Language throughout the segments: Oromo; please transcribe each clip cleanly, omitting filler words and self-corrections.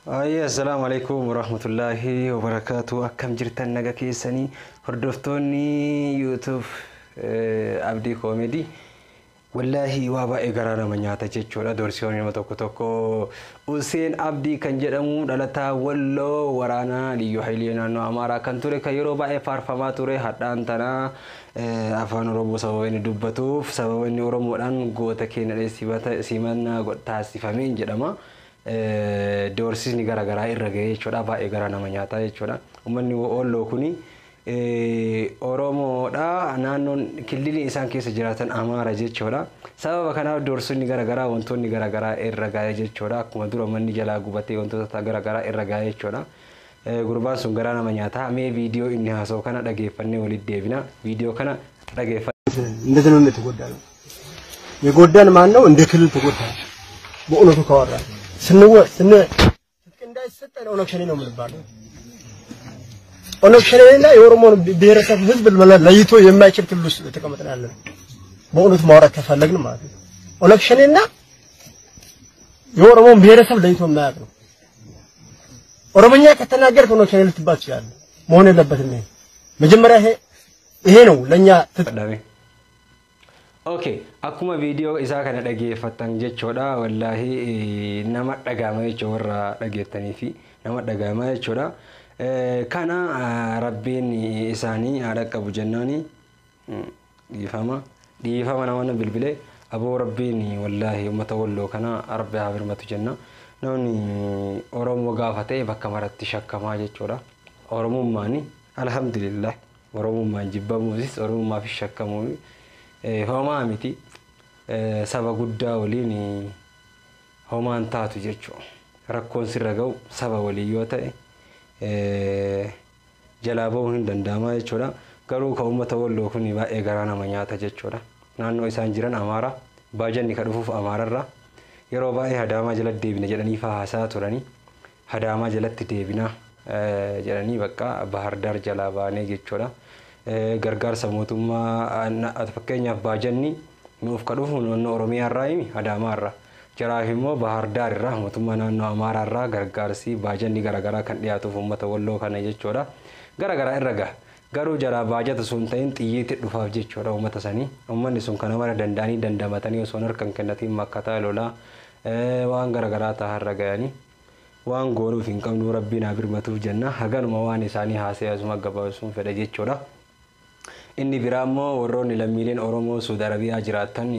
Ayyi, assalaamu alaikum warahmatullaahi wabarakaatu. Akkam jirtan, naga keessanii, hordoftoonni YouTube Abdii Koomedii? Wallaahi waa baay'ee garaa nama nyaata jechuudha. Doorsiyoon nama tokko tokko, Hussein Abdii kan jedhamu, dhalataa Walloo, waraanaa Liyyuu Hayilee naannoo Amaaraa kan ture, kan yeroo baay'ee faarfamaa ture, hadhaan tanaa afaan Oromoo sababa inni dubbatuuf, sababa inni Oromoodhaan goota keenya simannaa taasifameen jedhama. Doorsisni garaagaraa irra ga'ee jechuudha. Baay'ee garaa nama nyaataa jechuudha. Uummanni Walloo kuni Oromoodha. Naannoon kililiin isaan keessa jiraatan Amaara jechuudha. Sababa kanaaf doorsisni garaagaraa, wantoonni garaagaraa irra ga'ee jechuudha. Akkuma dura manni jalaa gubatee, wantoota garaagaraa irra ga'ee jechuudha. Gurbaan sun garaa nama nyaataa. Mee viidiyoo inni haasa'u kana dhageeffannee walitti deebina. Viidiyoo kana dhageeffannee. እንደዚህ ነው የተጎዳ ነው። የጎዳን ማን ነው? እንደ ክልል ተጎዳ። በእውነቱ ካወራ ስንወ ስን ትጥቅ እንዳይሰጠን ኦነግ ሸኔ ነው የምንባለው። ኦነግ ሸኔና የኦሮሞን ብሔረሰብ ህዝብ ለይቶ የማይችል ክልል ውስጥ ተቀምጠን ያለ ነው። በእውነቱ ማውራት ከፈለግን ማለት ነው። ኦነግ ሸኔና የኦሮሞን ብሔረሰብ ለይቶ የማያውቅ ነው። ኦሮሞኛ ከተናገርክ ኦነግ ሸኔ ልትባል ትችላለህ። መሆን የለበትም ይሄ። መጀመሪያ ይሄ ነው ለኛ Dhame. Okay, akkuma viidiyoo isaa kana dhageeffattan jechuudha. Wallaahi nama dhagahama jechuudha, warra dhageettanii fi nama dhagahama jechuudha. Kana rabbiin isaanii haadha qabu jennaani, dhiifama. Dhiifama, nama bilbilee aboo. Rabbiin wallaahi uummata Walloo kana rabbi haa birmatu jenna. Namni Oromoo gaafa ta'e bakka maratti shakkamaa jechuudha. Oromummaan alhamdulillah, Oromummaan jibbamuusis Oromummaaf shakkamuu homaa miti. Saba guddaa waliin homaan taatu jechuudha. Rakkoon sirra ga'u saba waliin yoo ta'e jalaa ba'uu hin danda'ama jechuudha. Garuu kan uummata Walloo kun baay'ee garaa nama nyaata jechuudha. Naannoo isaan jiran Amaara, baajanni ka dhufuuf Amaararra, yeroo baay'ee Hadaamaa jalatti deebina jedhanii faa haasaa turanii, Hadaamaa jalatti deebina jedhanii, bakka Bahardaar jalaa baanee jechuudha. Gargaarsa mootummaa, fakkeenyaaf baajanni nuuf ka dhufu naannoo Oromiyaa irraa himi Hadaamaa irraa. Jaraaf immoo Bahardaar irraa, mootummaa naannoo Amaaraa irraa gargaarsi baajanni garaagaraa kan dhiyaatuuf uummata Walloo kana jechuudha. Garaagaraa irra gaha. Garuu jaraa baajata sun ta'in xiyyiitti dhufaaf jechuudha uummata sanii. Uummanni sun kana mara danda'anii dandamatanii osoo harka hin kennatiin makkataa lolaa waan garaagaraa ta'an irra gahanii. Waan goonuuf hin qabnu, rabbiin haa birmatuuf jenna. Haganuma waan isaanii haasa'e asuma gabaabsuun fedha jechuudha. Inni biraa immoo warroonni lammiileen Oromoo Suudi Arabiyaa jiraatan,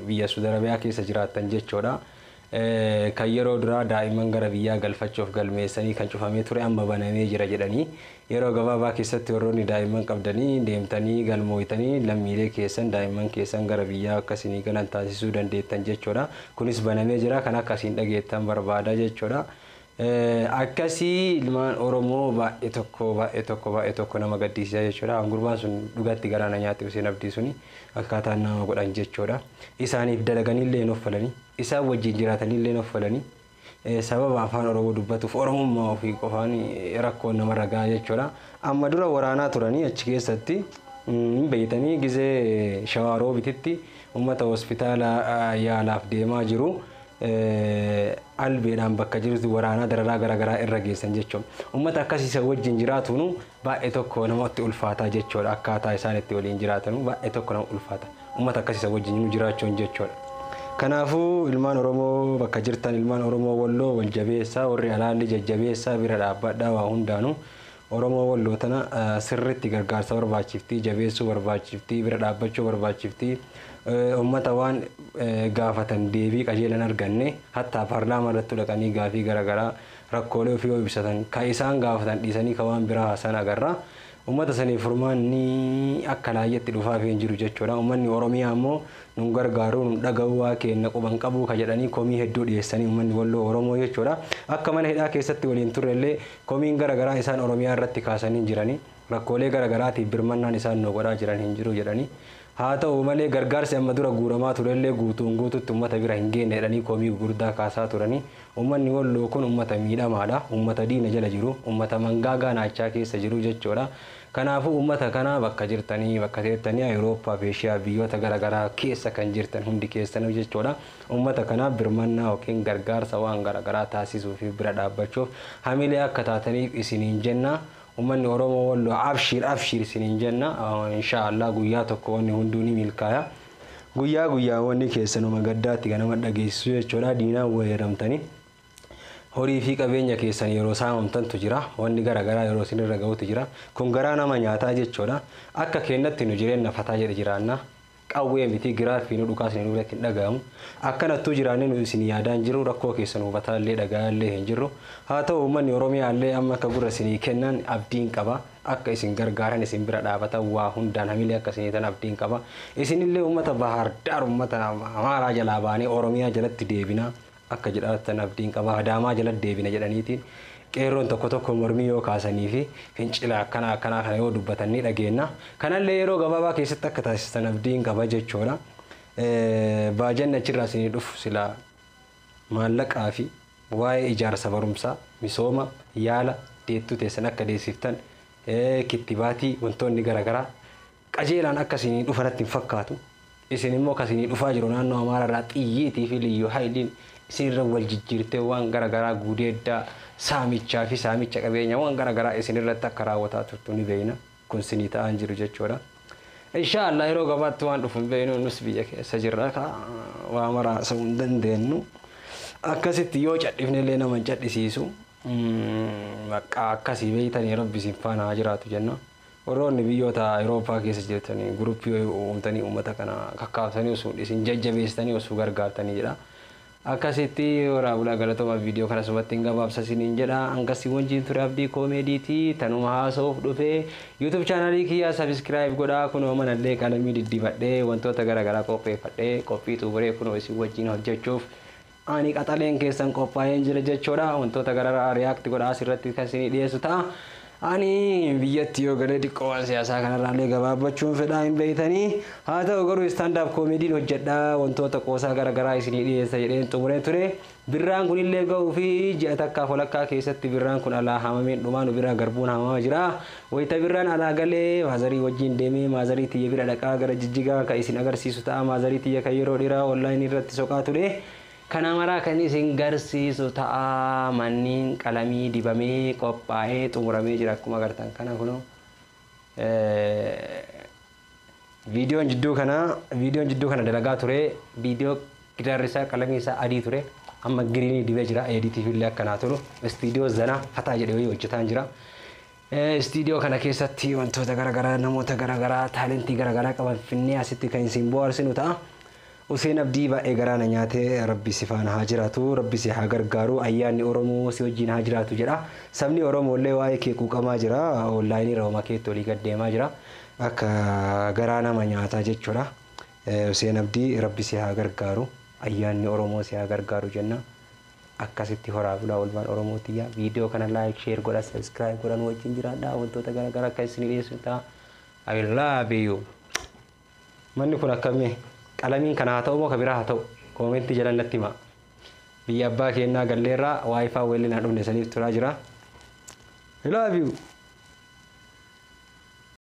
biyya Suudi Arabiyaa keessa jiraatan jechuudha. Kan yeroo duraa daa'imman gara biyyaa galfachuuf galmeessanii kan cufamee ture amma banamee jira jedhanii, yeroo gabaabaa keessatti warroonni daa'imman qabdanii deemtanii galmooytanii lammiilee keessan, daa'imman keessan gara biyyaa akkasiin galan taasisuu dandeettan jechuudha. Kunis banamee jira, kan akkasiin dhageettan barbaada jechuudha. Akkasii ilmaan Oromoo baay'ee tokko, baay'ee tokko, baay'ee tokko nama gaddisiisa jechuudha. Gurbaan sun dhugatti garaa na nyaate. Hussein Abdii suni akkaataan nama godhan jechuudha. Isaaniif dalaganiillee hin uffalanii, isaan wajjin jiraatanillee hin uffalanii, sababa afaan Oromoo dubbatuuf Oromummaa ofii qofaan rakkoon namarra gahaa jechuudha. Amma dura waraanaa turanii achi keessatti hin beeytanii, gizee Shawaroobititti uummata hospitaala yaalaaf deemaa jiru albeedhaan bakka jirutti waraanaa dararaa garaagaraa irra geessan jechuudha. Uummata akkasii wajjin jiraatuun baay'ee tokko namatti ulfaataa jechuudha. Akkaataa isaan itti waliin jiraatan baay'ee tokko nama ulfaata. Uummata akkasii wajjin jiraachuun jechuudha. Kanaafuu ilmaan Oromoo bakka jirtan, ilmaan Oromoo Walloo wal jabeessaa, warri alaalli jajjabeessaa, bira dhaabbadhaa waa hundaanuu. Oromoo Walloo tana sirriitti gargaarsa barbaachiftii, jabeessuu barbaachiftii, bira dhaabbachuu barbaachiftii. Uummata waan gaafatan deebii qajeelan arganne, hattaa paarlaamaa irratti dhaqanii gaafii garaagaraa rakkoolee ofii yoo ibsatan, kan isaan gaafatan dhiisanii kan waan biraa haasan agarra. Uummata saniif furmaanni akka laayyetti dhufaa hin jiru jechuudha. Uummanni Oromiyaa immoo nun gargaaru, nun dhaga'uu, waa kenna quban qabuu ka jedhanii komii hedduu dhiyeessanii uummanni Walloo Oromoo jechuudha. Akka mana hidhaa keessatti waliin turrellee komiin garaagaraa isaan Oromiyaa irratti kaasanii jiranii, rakkoolee garaagaraatiif birmannaan isaan nu godhaa jiran hin jiru jedhanii. Haa ta'u malee gargaarsi amma dura guuramaa turellee guutuun guututti uummata bira hin geenye jedhanii komii gurguddaa kaasaa turanii. Uummanni Walloo kun uummata miidhamaadha. Uummata diina jala jiru, uummata mangaagaa naachaa keessa jiru jechuudha. Kanaafuu uummata kana bakka jirtanii, bakka teettanii, Awurooppaa fi Eeshiyaa biyyoota garaagaraa keessa kan jirtan hundi keessanuu jechuudha. Uummata kanaaf birmannaa yookiin gargaarsa waan garaagaraa taasisuu fi bira dhaabbachuuf hamilee akka taataniif isiniin jenna. Uummanni Oromoo Walloo abshiir abshiir isiniin jenna. Inshaallah guyyaa tokko wanni hunduu ni milkaaya. Guyyaa guyyaa wanni keessanuma gaddaatti ganama dhageessisu jechuudha. Diinaan weeraramtanii. Horii fi qabeenya keessan yeroo saamamtantu jira. Wanni garaagaraa yeroo isinirra ga'utu jira. Kun garaa nama nyaataa jechuudha. Akka keenyatti nu jireenya fataa jedhe jiraanna. Qawwee miti giraafii nu dhukaasni nu biratti hin dhaga'amu. Akkanattuu jiraannee nu isin yaadaan jiru, rakkoo keessan hubataa illee dhaga'aa illee hin jirru. Haa ta'u, uummanni Oromiyaa illee amma akka gurra isinii kennan abdiin qaba. Akka isin gargaaran, isin bira dhaabatan, waa hundaan hamilee akka isinii tan abdiin qaba. Isinillee uummata Bahar Daar, uummata Amaaraa jalaa baanee Oromiyaa jalatti deebina akka jedhaatan abdiin qaba. Adaamaa jalatti deebina jedhaniitiin qeerroon tokko tokko mormii yoo kaasanii fi fincila akkanaa akkanaa kana yoo dubbatan ni dhageenya. Kanallee yeroo gabaabaa keessatti akka taasisan abdiin qaba jechuudha. Baajanni achirraa isinii dhufu silaa maallaqaa fi waa'ee ijaarsa barumsaa, misooma, yaala, deettuu teessan akka deessiftan, kittibaatii, wantoonni garaagaraa qajeelaan akka isinii dhufanatti hin fakkaatu. Isin immoo akka isinii dhufaa jiru naannoo Amaaraarraa xiyyiitii fi liyyuu haayiliin isinirra wal jijjiirtee waan garaagaraa gudeeddaa, saamichaa fi saamicha qabeenya waan garaagaraa isinirratti akka raawwataa turtu ni beekna. Kun isinii ta'aa jiru jechuudha. Inshaallah yeroo gabaatti waan dhufu hin beeknu, nus biyya keessa jirra, waa maraa haasa'uu hin dandeenyu. Akkasitti yoo cadhifne illee nama hin cadhisiisu. Bakka akkasii beektanii, Rabbi isin faana haa jiraatu jenna. Warroonni biyyoota Awurooppaa keessa jirtanii guruppii uumtanii uummata kana kakkaafsanii osoo isin jajjabeessitanii osoo gargaartanii jedha. Akkasitti horaa bulaa, galatooma. Viidiyoo kana sumatti hin gabaabsa isiniin jedha. Hangasii wajjin ture Abdii Koomeediitii tanuma haasa'uuf dhufee. YouTube chaanalii kiyyaa subscribe godhaa. Kunoo manallee qalamii diddibadhee, wantoota garaagaraa qopheeffadhee, qophii xumuree kunoo isin wajjin hojjechuuf ani qaxaleen keessan qophaa'een jira jechuudha. Wantoota garaagaraa react godhaa asirratti kan isinii dhiyeessu ta'a. Ani biyyatti yoo galee xiqqoo waan siyaasaa kanarraallee gabaabbachuun fedhaa hin beeytanii. Haa ta'u garuu stand-up koomediin hojjedhaa, wantoota qoosaa garaagaraa isinii dhiyeessa jedheen xumuree ture. Birraan kunillee ga'uu fi ji'a takkaaf walakkaa keessatti birraan kun alaa haamameen dhumaa, nu biraa garbuun haamamaa jira. Wayita birraan alaa galee maazarii wajjin deemee maazarii tiyya bira dhaqaa gara Jijjigaa kan isin agarsiisu ta'a. Maazarii tiyya kan yeroo dheeraa onlaayinii irratti soqaa ture. Kana maraa kan isin garsiisu ta'a. Manneen qalamii dibamee qophaa'ee xumuramee jira akkuma agartan kana kunoo. Viidiyoon jidduu kana dalagaa ture, viidiyoo gidaarri isaa qalamii isaa adii ture, amma green dibee jira. Editiif illee akkanaa tolu istiidiyoo zanaa fataa jedhee wayii hojjetaan jira. Istiidiyoo kana keessatti wantoota garaagaraa, namoota garaagaraa taalentii garaagaraa qaban finnee asitti kan isin bohaarsinu ta'a. Useen Abdii baay'ee garaa na nyaatee. Rabbi si faana haa jiraatu, Rabbi si haa gargaaru, ayyaanni Oromoo si wajjin haa jiraatu jedha. Sabni Oromoo illee waa'ee kee quuqamaa jira, onlaayinii Roomaa keetti olii gad deemaa jira. Akka garaa nama nyaataa jechuudha. Useen Abdii, Rabbi si haa gargaaru, ayyaanni Oromoo si haa gargaaru jenna. Akkasitti horaa bulaa, olmaan Oromootiyyaa. Viidiyoo kana like, share godha, subscribe godhan, wajjin jiraadha. Wantoota garaagaraa akka isin dhiyeessu ta'a. I love you. Manni kun akkamii? Qalamiin kana haa ta'u moo ka biraa haa ta'u? Koomentii jalan natti hima. Biyya abbaa keenyaa galleerraa waayifaa weellinaa dhufne saniif turaa jira. I love you.